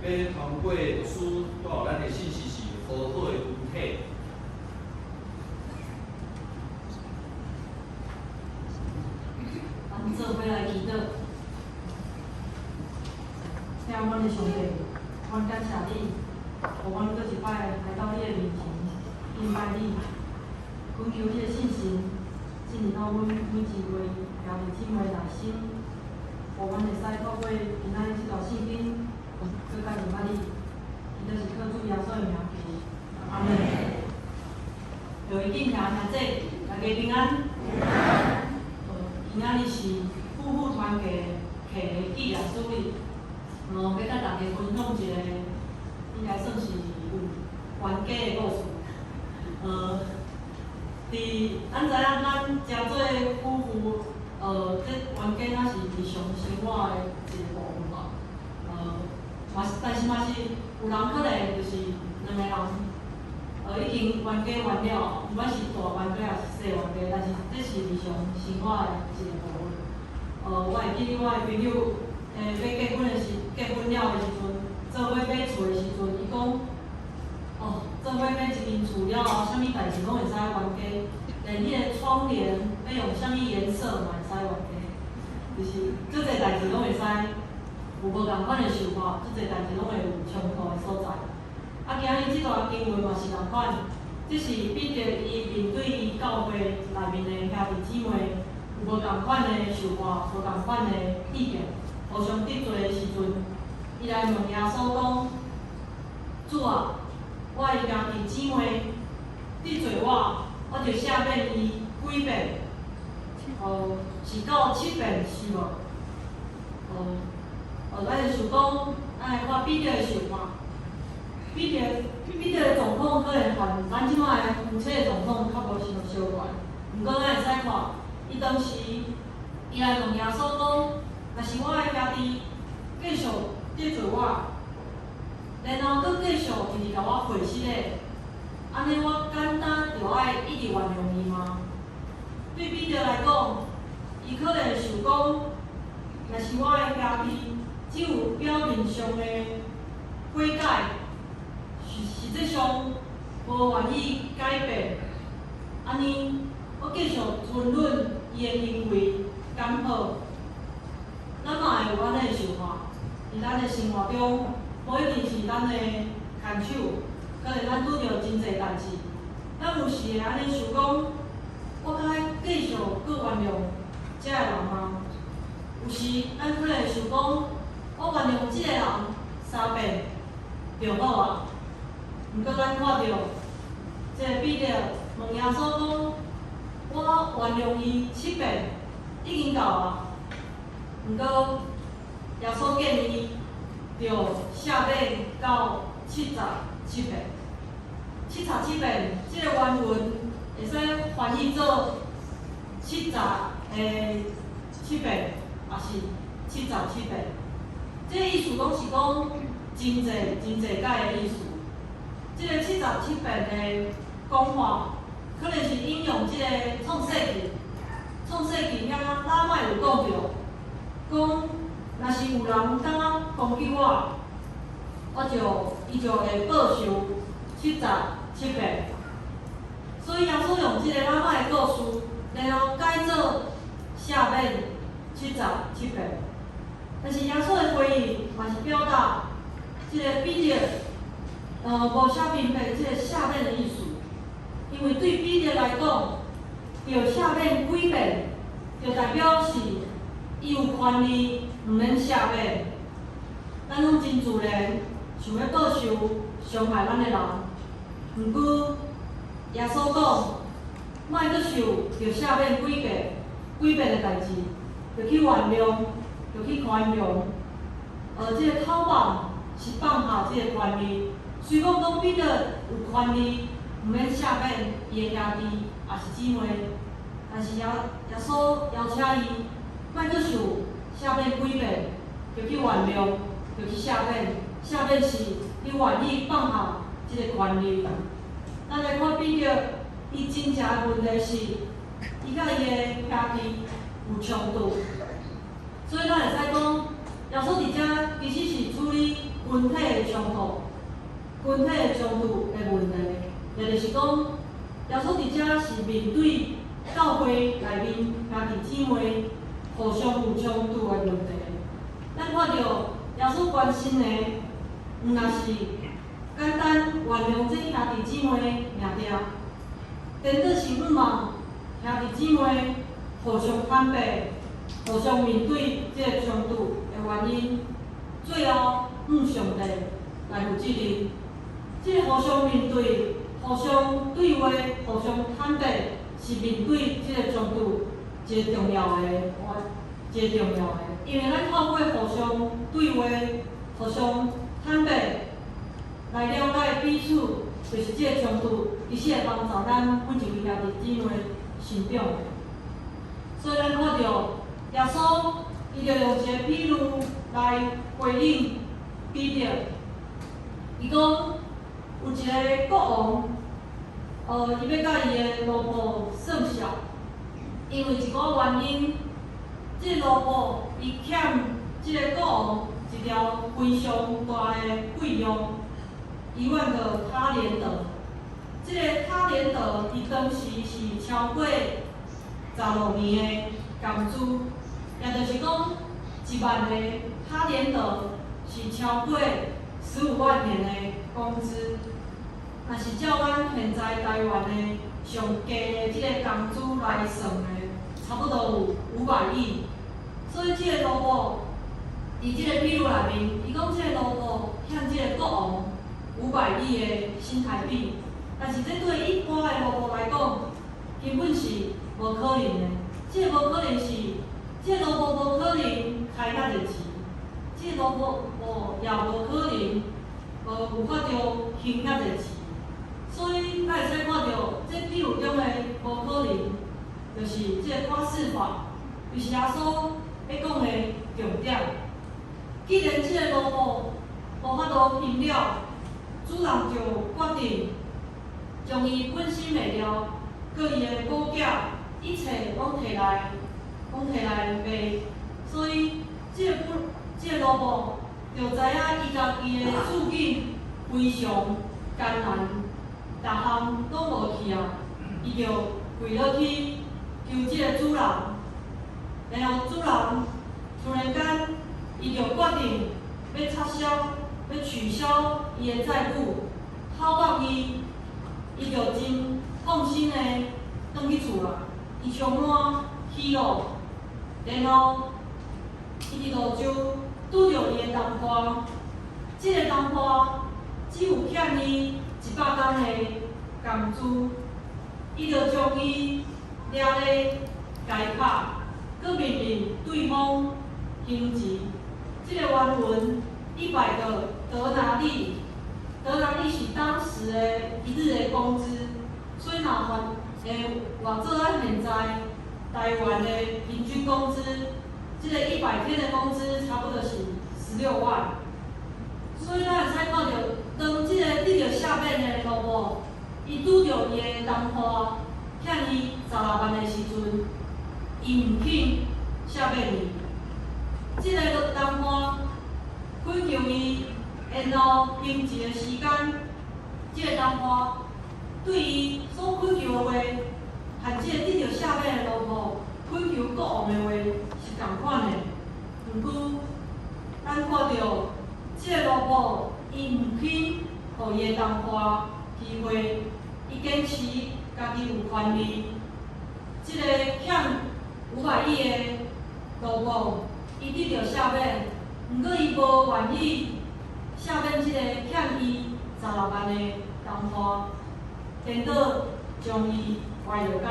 欲通過牧師帶予咱的信息是和好的群體。咱做伙來祈禱，疼阮的上帝，阮感謝你，予阮閣一擺來到你的面前敬拜你，懇求你的聖神進入到阮每一位兄弟姊妹內心，予阮會使透過今仔日這段聖經，閣較認捌你。祈禱是靠主耶穌的名求，阿門。各位敬虔兄姊，大家平安。今仔日是夫婦團契課的紀念主日，欲佮大家分享一个，應該算是有冤家的故事。佇咱知影，咱誠濟夫婦，這冤家若是日常生活的一個部分嘛。嘛是，但是嘛是有人可能就是兩個人，已經冤家完了，毋管是大冤家抑是細冤家，但是這是日常生活的一個部分。我會記得我的朋友，欲結婚的時，結婚了的時陣，做伙買厝的時陣，伊講，哦，做伙買一間厝了後，啥物代誌攏會使冤家，連彼个窗簾欲用啥物顏色嘛會使冤家，就是足濟代誌攏會使有無仝款的想法，足濟代誌攏會有衝突的所在。啊，今日這段經文嘛是仝款，這是彼得伊面對伊教會內面的兄弟姊妹有無仝款的想法，無仝款的意見，互相得罪的時陣，伊來問耶穌講：主啊，我的兄弟姊妹得罪我，我就赦免伊幾遍？哦，是到七遍是無？哦，哦，咱就想講，咱來看彼得的想法。彼得的狀況可能和咱這擺的夫妻的狀況較無相相關。毋過咱會使看，伊當時伊來問耶穌講：若是我的兄弟繼續得罪我，然後閣繼續直直共我回失的，按呢我簡單就愛一直原諒伊嗎？對彼得來講，伊可能會想講，若是我的兄弟只有表面上的悔改，實際上無願意改變，按呢我繼續吞忍伊的行為，敢好？咱嘛會有按呢的想法，佇咱的生活中，無一定是咱的牽手，可能咱拄著真濟代誌，咱有時會按呢想講，我敢愛繼續閣原諒這个人嗎？有時咱可能會想講，我原諒這个人三遍就好啊。毋過咱看著，這个彼得問耶穌講，我原諒伊七遍，已經夠啊。毋過耶穌建議伊，著赦免到七十七遍。七十七遍，這个原文會使翻譯做七十的七遍，抑是七十七遍。這个意思攏是講真濟真濟擺的意思。這个七十七遍的講法，可能是引用這个創世記，創世記遐喇麥有講著，講若是有人敢攻擊我，伊就會報仇七十七遍。所以耶穌用這個喇麥的故事，然後改做赦免七十七遍。但是耶穌的回應嘛是表達，這个彼得，無啥明白這個赦免的意思，因為對彼得來講，著赦免幾遍，就代表是伊有權利毋免赦免。咱攏真自然想欲報仇傷害咱的人，毋過耶穌講，莫閣受著赦免幾遍、幾遍的代誌，著去原諒，著去寬容。這个口放是放下這个權利。雖講講彼得有權利毋免赦免伊的兄弟，抑是姊妹，但是耶穌邀請伊，莫閣受赦免幾遍，就去原諒，就去赦免。赦免是你願意放下這个權利。咱來看彼得，伊真正的問題是，伊佮伊的兄弟有衝突，所以咱會使講，耶穌佇遮其實是處理關群體的衝突、群體的衝突的問題，也就是講，耶穌佇遮是面對教會內面兄弟姊妹互相有衝突的問題。咱看著耶穌關心的，毋若是簡單原諒這兄弟姊妹爾爾，顛倒是向望兄弟姊妹互相坦白、互相面對這个衝突的原因，最後向上帝來負責任。這个互相面對、互相對話、互相坦白，是面對這个衝突一个重要的原，一个重要的。因為咱透過互相對話、互相坦白來了解彼此，就是這个衝突，其實會幫助咱每一位兄弟姊妹成長。所以咱看著耶穌，伊就用一个比喻來回應彼得。伊講有一个國王，伊欲佮伊的奴僕算數，因為一寡原因，這个奴僕伊欠這个國王一條非常大的費用，1萬個他連得。這个他連得佇當時是超過16年的工資，也就是講，1萬個他連得是超過15萬年的工資。若是照咱現在台灣的上低的這个工資來算的，差不多有500億。所以這个奴僕佇這个比喻內面，伊講這个奴僕欠這个國王500億的新台幣，但是這對一般的奴僕來講，根本是無可能的。這个無可能是，這个奴僕無可能開遐濟錢，這个奴僕無也無可能無有法度還遐濟錢。所以，咱會使看著，這比喻中的無可能，就是這个誇飾法，就是耶穌欲講的重點。既然這个奴僕無法度還了，主人就決定將伊本身賣掉，閣伊的寶篋一切攏提來，攏提來賣。所以，這个奴僕就知影伊家己的處境非常艱難，逐項攏無去啊，伊就跪落去求這个主人，然後主人突然間，伊就決定欲撤銷、欲取消伊的債務，透放伊，伊就真放心的轉去厝啊。伊充滿喜樂，然後伊佇路上拄著伊的同伴，這个同伴只有欠伊100工的工資，伊就將伊掠咧共伊拍，閣命令對方還錢。這個原文100個德拿利，德拿利是當時的一日的工資，所以若換換做咱現在台灣的平均工資，這个100天的工資差不多是16萬。所以咱會使看著，當這个得著赦免的奴僕，伊拄著伊的同伴欠伊16萬的時陣，伊毋肯赦免伊。這个同伴懇求伊延後還錢的時間，這个同伴對伊所懇求的話，和這个得著赦免的奴僕懇求國王的話是仝款的。毋過，咱看著這个奴僕，伊毋肯予伊的同伴機會，伊堅持家己有權利。這个欠500億的奴僕，伊得著赦免，毋過伊無願意赦免這个欠伊16萬的同伴，顛倒將伊關入監。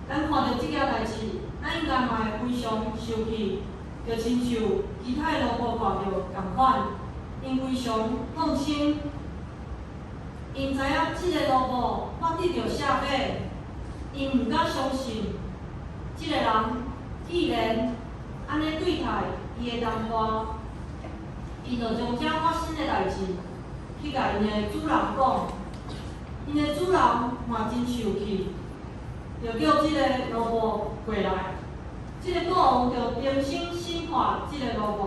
咱看著這件代誌，咱應該嘛會非常生氣，就親像其他的奴僕看著仝款，𪜶非常痛心，𪜶知影這个奴僕嘛得著赦免，𪜶毋敢相信這个人既然按呢對待伊的同伴，𪜶就將這發生的代誌去共𪜶的主人講，𪜶的主人嘛真受氣，就叫這個奴僕過來。這個國王就重新審判這個奴僕，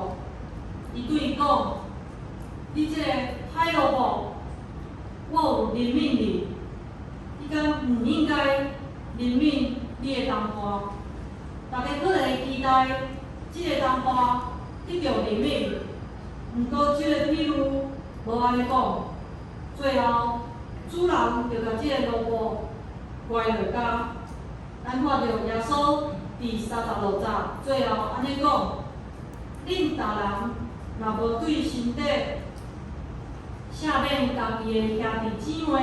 伊對伊講：你這个歹奴僕，我有憐憫你，你敢毋應該憐憫你的同伴？大家可能會期待這个同伴得著憐憫，毋過這个比喻無按呢講。最後，主人就共這个奴僕關落監。咱看著耶穌佇36節最後按呢講：恁逐人若無對心底赦免家己的兄弟姊妹，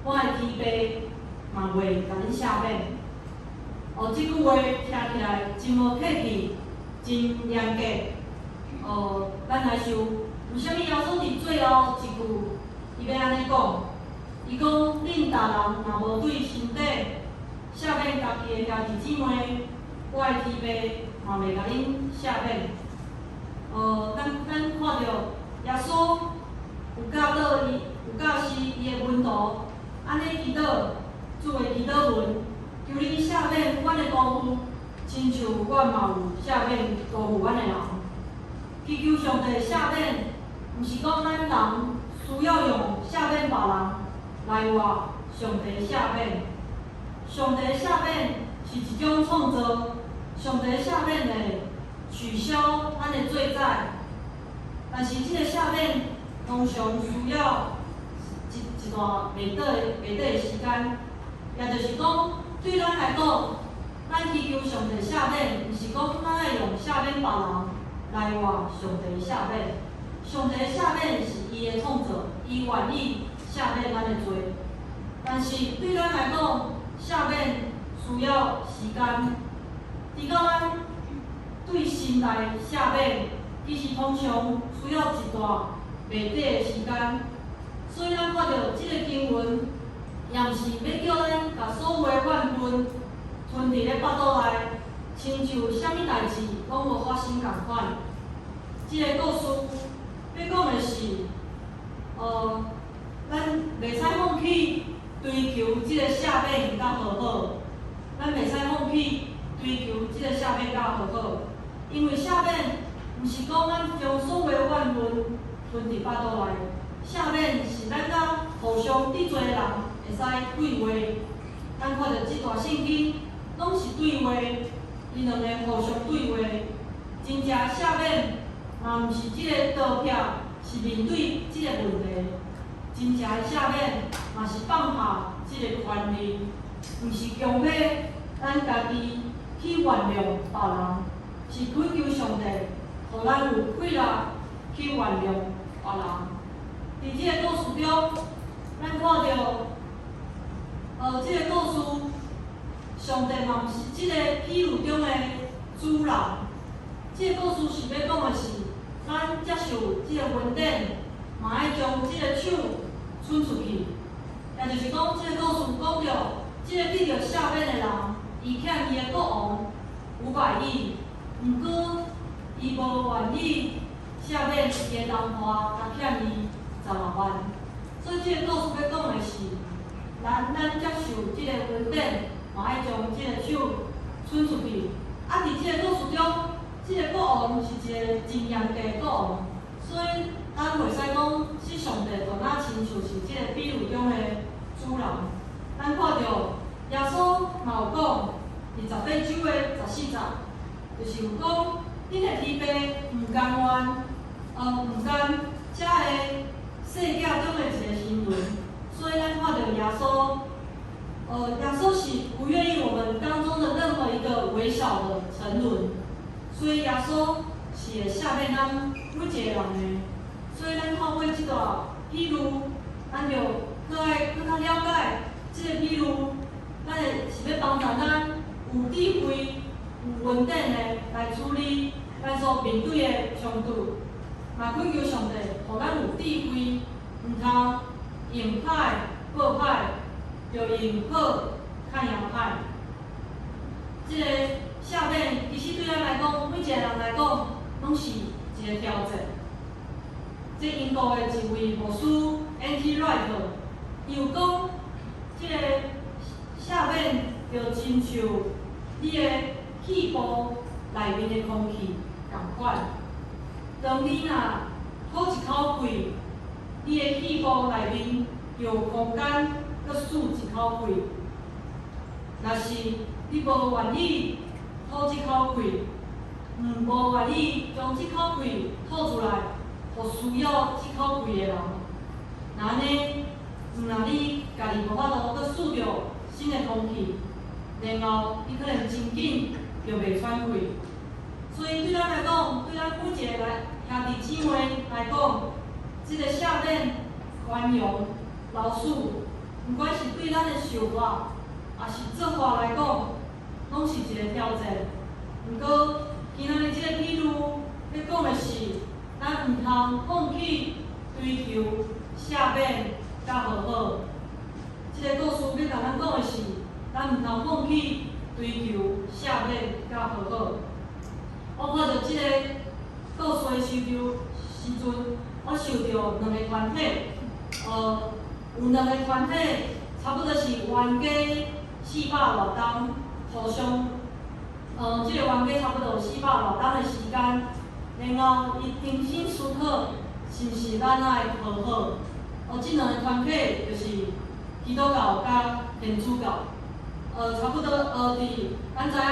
我的天父嘛袂共恁赦免。哦，這句話聽起來真無客氣，真嚴格。哦，咱來想，為啥物耶穌佇最後一句，伊欲按呢講？伊講：恁逐人若無對心底赦免家己的兄弟姊妹，我的天父嘛袂共恁赦免。咱看著耶穌有教導伊，有教示伊的門徒，按呢祈禱，主的祈禱文，求你赦免阮的辜負，親像阮嘛有赦免辜負阮的人。祈求上帝赦免，毋是講咱人需要用赦免別人來換上帝赦免。上帝赦免是一種創造，上帝赦免會取消咱的罪債，但是這个赦免通常需要一段袂短的時間，也就是講，對咱來講，咱祈求上帝赦免，毋是講咱愛用赦免別人來換上帝赦免。上帝赦免是伊的創造，伊願意赦免咱的罪，但是對咱來講，赦免需要時間。除了咱對心內赦免，其實通常需要一段袂短的時間。所以咱看著這个經文，也毋是欲叫咱共所有的怨恨吞佇咧腹肚內，親像啥物代誌攏無發生仝款。這个故事欲講的是，咱袂使放棄追求這个赦免佮和好，咱袂使放棄追求這个赦免佮和好，因為赦免毋是講咱將所有的怨恨吞佇腹肚內，赦免是咱佮互相得罪的人會使對話。咱看著這段聖經攏是對話，𪜶兩个互相對話，真正赦免嘛毋是這个刀劈，是面對這个問題。真正的赦免嘛是放下這个權利，毋是強迫咱家己去原諒別人，是懇求上帝，予咱有氣力去原諒別人。佇這个故事中，咱看著，這个故事，上帝嘛毋是這个比喻中的主人。這个故事是欲講的是，咱接受這个恩典，嘛愛將這个手伸出去。也就是講，這个故事講著，這个得著赦免的人，伊欠伊的國王500億，毋過伊無願意赦免伊的同伴，共欠伊16萬。所以這个故事欲講的是，咱接受這个恩典，嘛愛將這个手伸出去。啊，佇這个故事中，這个國王是一个真嚴格的國王，所以咱袂使講是上帝就若親像是這个比喻中的主人。咱看著耶穌嘛有講，佇18章的14節，就是有講，恁的天父毋甘願，毋甘遮个細囝中的一个沉淪，所以咱看著耶穌，耶穌是不願意我們當中的任何一個微小的沉淪，所以耶穌是會赦免咱每一個人的。所以咱透過這段比喻，咱就閣愛閣較了解這個比喻，咱會是欲幫助咱有智慧、有恩典的來處理咱所面對的衝突，嘛懇求上帝，予咱有智慧，毋通用歹報歹，著用好較贏歹。這个赦免其實對咱來講，每一個人來講，攏是一個挑戰。這英國的一位牧師 N.T. Wright，伊有講，這个赦免就親像你的肺部內面的空氣仝款。當你若吐一口氣，你的氣部內面有空間閣輸一口氣。若是你無願意吐這口氣，無願意將這口氣吐出來，予需要這口氣的人，若按呢，毋若你家己無法度閣輸著新的空氣，然後你可能真緊就袂喘氣。所以對咱來講，對咱每一个來兄弟姊妹來講，這个赦免、寬容、饒恕，毋管是對咱的想法，抑是做法來講，攏是一个挑戰。毋過，今仔日這个比喻欲講的是，咱毋通放棄追求赦免佮和好。這个故事欲共咱講的是，咱毋通放棄追求赦免佮和好。我看著這个故事的時陣，我想著兩个團體，有兩个團體，差不多是冤家400外冬，互相，這个冤家差不多有四百外冬的時間，然後伊重新思考，是毋是咱愛和好？這兩个團體就是基督教佮天主教，差不多，佇咱知影，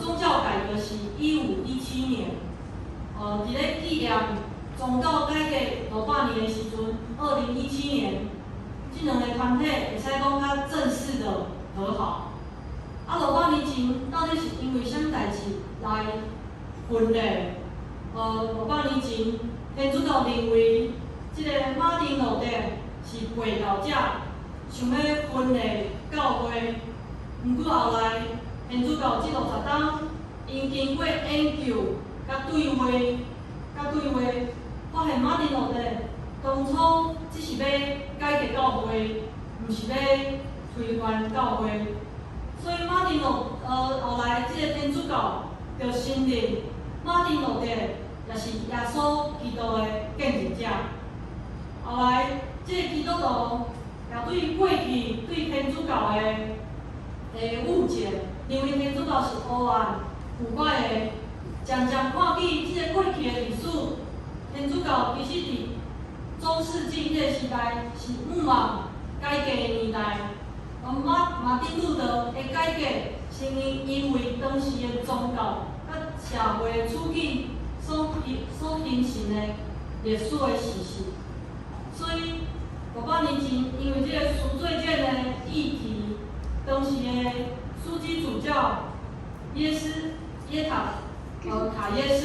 宗教改革是1517年，佇咧紀念宗教改革500年的時陣，2017年，這兩个團體會使講較正式的和好。啊，500年前到底是因為啥物代誌來分裂？500年前，天主教認為這个馬丁路德是背道者，想欲分裂教會。毋過後來，天主教這60冬，𪜶經過研究佮對話，發現馬丁路德當初只是欲改革教會，毋是欲推翻教會。所以馬丁路後來這个天主教就承認馬丁路德也是耶穌基督的繼任者。後來，這个基督徒也對過去對天主教的誤解，認為天主教是黑暗、腐敗的，漸漸看見這个過去的歷史，天主教其實佇中世紀彼个時代是向望改革的年代。馬丁路德的改革是因為當時的宗教佮社會的處境所形成的歷史的事實。所以500年前，因為這个贖罪券的議題，當時的樞機主教耶斯耶塔卡耶斯，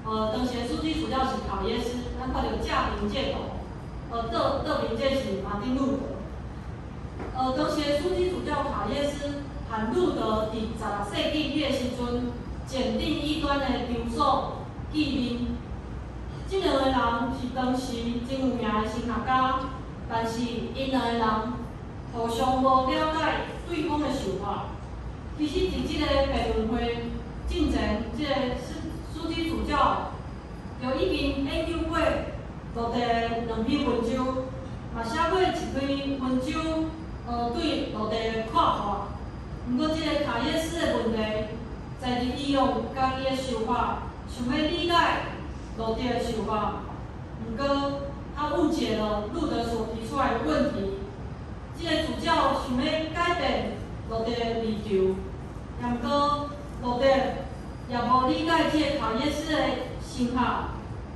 當時的樞機主教是卡耶斯，咱看著正面這圖，倒面這是馬丁路德。當時的樞機主教卡耶斯和路德佇16世紀彼个時陣，檢定異端的場所見面。這兩个人是當時真有名的神學家，但是𪜶兩个人互相無了解對方的想法。其實，佇這个辯論會進前，這个樞機主教就已經研究過路德的兩篇文章，嘛寫過一篇文章，對路德的看法。毋過，這个卡耶斯的問題，在佇伊用家己的想法，想欲理解路德的想法，毋過他誤解了路德所提出來的問題。這个主教想欲改變路德的立場，也毋過路德也無理解這个卡耶斯的神學。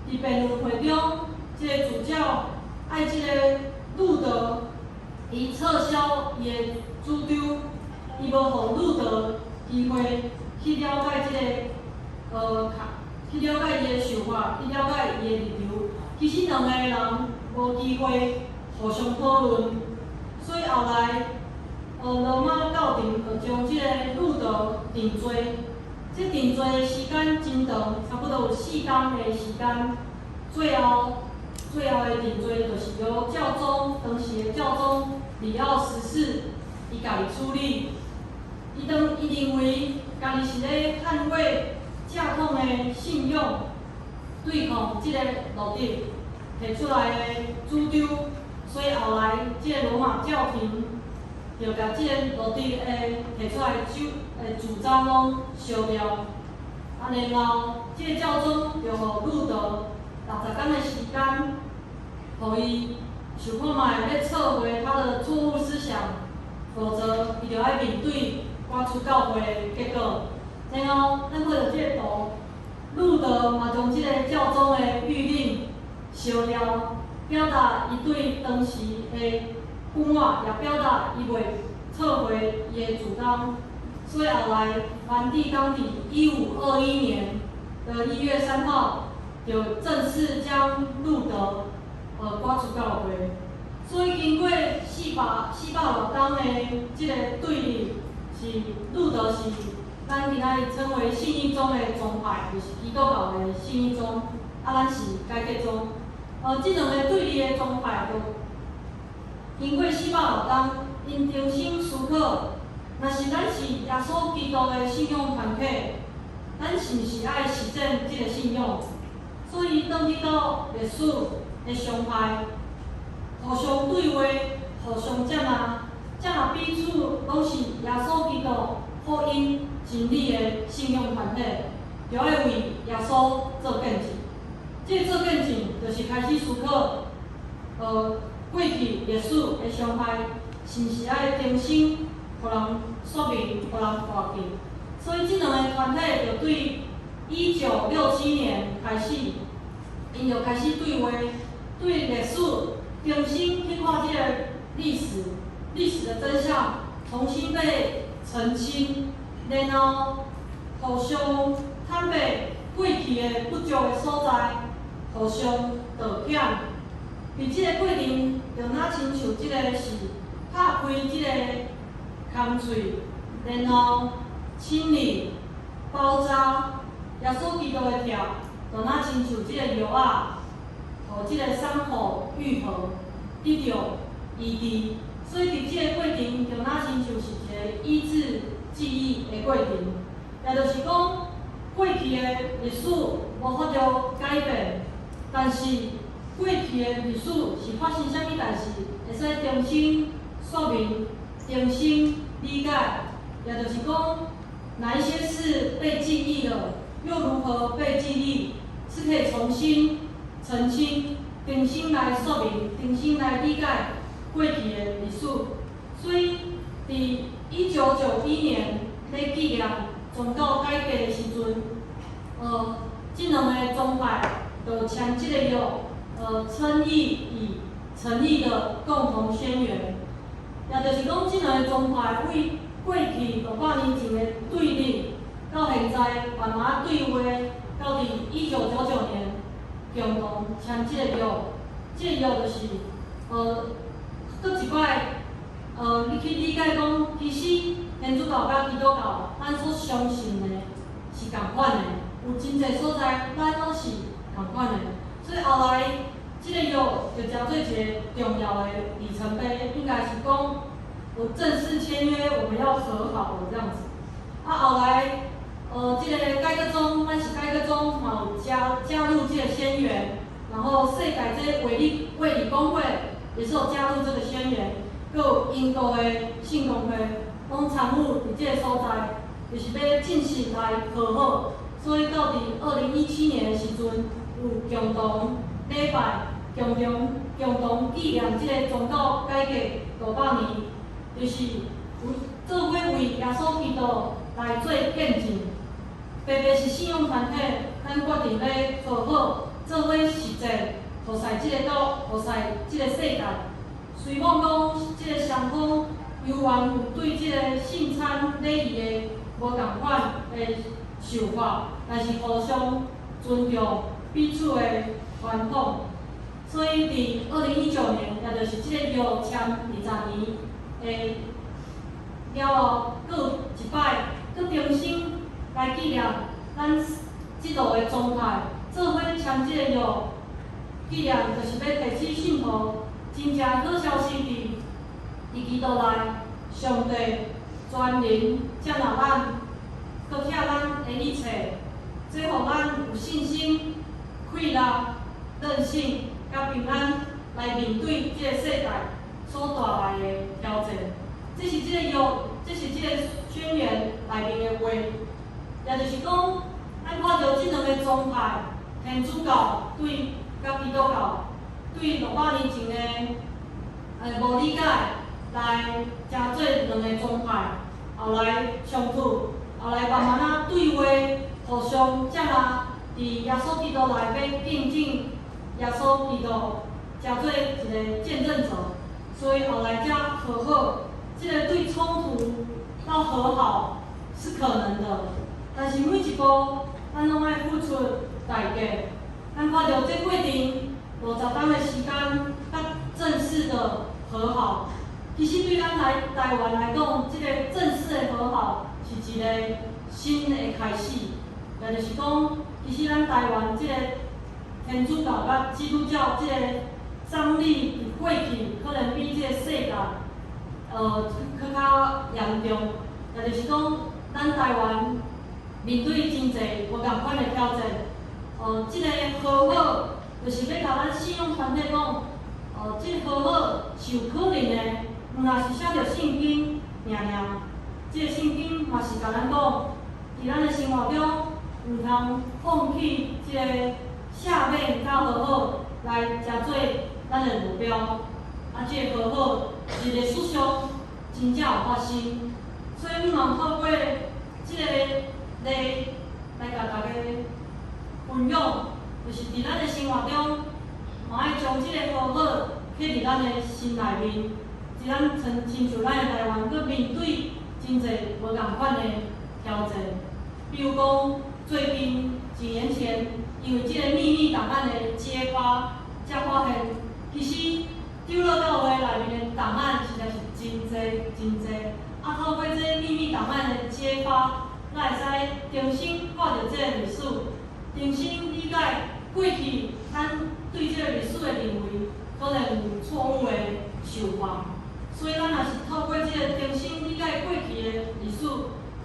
佇辯論會中，這个主教愛這个路德，伊撤銷伊的主張，伊無予路德機會去了解這个卡，去了解伊的想法，去了解伊的立場。其實兩個人無機會互相討論，所以後來，羅馬教廷就將這个路德定罪。這定罪的時間真長，差不多有4冬的時間。最後的定罪就是由教宗，當時的教宗利奧十四，伊家己處理。伊認為家己是咧捍衛正統的信仰，對抗這個路德提出來的主張，所以後來這个羅馬教廷就共這个路德的提出來的主張攏燒掉。啊，然後這个教宗就予路德60工的時間，予伊想看覓欲撤回他的錯誤思想，否則伊就愛面對趕出教會的結果。然後咱看著這个圖，路德嘛將這个教宗的諭令燒掉，表達伊對當時的不滿，也表達伊袂撤回伊的主張。所以後來梵蒂岡佇1521年的1月3號，就正式將路德趕出教會。所以經過四百外工的這个對立，是路德是咱今仔日稱為信義宗的宗派，就是基督教的信義宗，啊，咱是改革宗。這兩个對立的宗派，就經過四百外工，𪜶重新思考，若是咱是耶穌基督的信仰團體，咱是毋是愛實踐這个信仰？所以，轉去到歷史的常派，互相對話，互相接納，接納彼此攏是耶穌基督福音真理的信仰團體，就愛為耶穌做見證。這个做見證，就是開始思考，過去歷史的傷害，是毋是愛重新予人說明，予人看見？所以，這兩个團體就對1967年開始，𪜶就開始對話，對歷史重新去看這个歷史，歷史的真相重新被澄清，然後互相坦白過去的不足的所在，互相道歉。佇這个過程，就若親像這个是拍開這个空喙，然後清理、包紮耶穌基督的疼，就若親像這个藥仔，予這个傷口愈合，得著醫治。所以佇這个過程，就若親像是一个醫治記憶的過程，也就是講，過去的歷史無法度改變，但是過去的歷史是發生啥物代誌，會使重新說明、重新理解，也就是講，哪一些事被記憶了，又如何被記憶，是可以重新澄清、重新來說明、重新來理解過去的歷史。所以，佇1991年咧紀念宗教改革的時陣，這兩个宗派就簽這個約，稱義與誠意的共同宣言，也就是講，這兩个宗派為過去500年前的對立，到現在慢慢對話，到佇1999年共同簽這个約，這個約就是，閣一擺，你去理解講，其實天主教佮基督教，咱所相信的是仝款的，有真濟所在，咱攏是仝款的。所以後來，這个約就成做一个重要的里程碑，應該是講有正式簽約，我們要和好的這樣子。啊，後來，這个改革宗，咱是改革宗，嘛有加入這个宣言，然後世界這個衛理公會也是有加入這個宣言，閣有英國的聖公會，攏參與佇這个所在，就是欲正式來和好。所以到佇2017年的時陣，有共同禮拜，共同紀念這个宗教改革500年，就是有做伙為耶穌基督來做見證。白白是信仰團體，咱決定欲和好，做伙實踐，予世這个島，予世這个世界。雖罔講這个雙方猶原有對這个聖餐禮儀的無仝款的想法，但是互相尊重彼此的傳統。所以佇2019年，也就是這个約簽20年的了後，閣有一擺，閣重新來紀念咱這路的宗派，做伙簽這個約，紀念就是欲提醒信徒，真正好消息佇基督內，上帝全能接納咱，閣疼咱的一切，這予咱有信心、氣力、韌性、佮平安來面對這个世界所帶來的挑戰。這是這個約，這是這个宣言內面的話，也就是講，咱咱看著這兩个宗派，天主教對佮基督教，對600年前的無理解來成做兩个宗派，後來衝突，後來慢慢仔對話，互相接納，佇耶穌基督內面見證耶穌基督，成做一个見證者，所以後來才和好。這个對衝突到和好是可能的，但是每一步咱攏愛付出代價。咱看著這過程50冬的時間，才正式的和好。其實對咱來台灣來講，這个正式的和好是一个新的開始。也就是講，其實咱台灣這个天主教佮基督教這个張力佇過去可能比這个世界閣較嚴重。也就是講，咱台灣面對真濟無仝款的挑戰。這个和好就是欲共咱信仰團體講，這个和好是有可能的，毋若是寫著聖經爾爾。這个聖經嘛是共咱講，佇咱的生活中，毋通放棄這个赦免佮和好來成做咱的目標。啊，這个和好佇歷史上真正有發生，所以阮嘛透過這个例來共大家分享，就是佇咱的生活中，嘛愛將這个和好刻佇咱的心內面，佇咱親親像咱的台灣，閣面對真濟無仝款的挑戰，比如講最近幾年前，因為這个秘密檔案的揭發，才發現其實長老教會內面的檔案實在是真濟真濟。啊，透過這个秘密檔案的揭發，咱會使重新看著這个歷史，重新理解過去咱對這個歷史的認為可能有錯誤的想法。所以咱若是透過這個重新理解過去的歷史，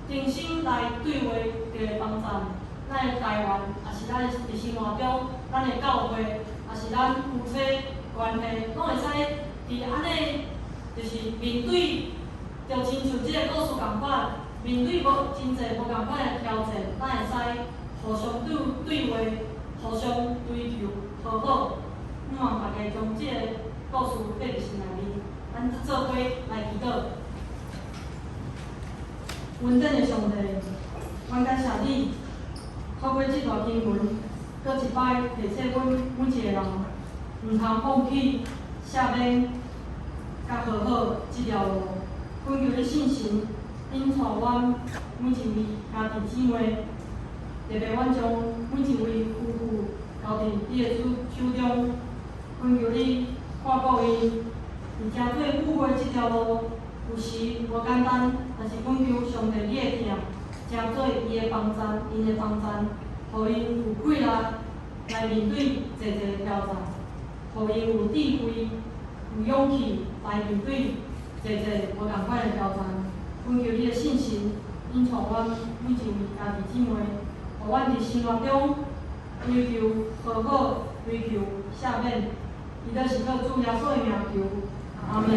重新來對話，就會幫助咱的台灣，抑是咱佇生活中，咱的教會，抑是咱夫妻關係，攏會使佇按呢，就是面對著親像這个故事仝款，面對無真濟無仝款的挑戰，咱會使互相對對話，互相追求和好。希望大家將這个故事刻佇心內面，咱做伙來祈禱。恩典的上帝，阮感謝你，透過這段經文，閣一擺提醒阮每一个人，毋通放棄赦免佮和好這條路。懇求你聖神引帶阮每一位兄弟姊妹，特別阮將每一位夫婦交佇你的手手中，懇求你看顧𪜶，佇成做夫婦這條路，有時無簡單，但是懇求上帝你的疼，成做伊的幫贊，𪜶的幫贊，予𪜶有氣力來面對濟濟的挑戰，予𪜶有智慧、有勇氣來面對濟濟無仝款的挑戰。懇求你的聖神引帶阮每一位兄弟姊妹，予阮佇生活中追求和好，追求赦免。祈禱是靠主耶穌的名求，阿門。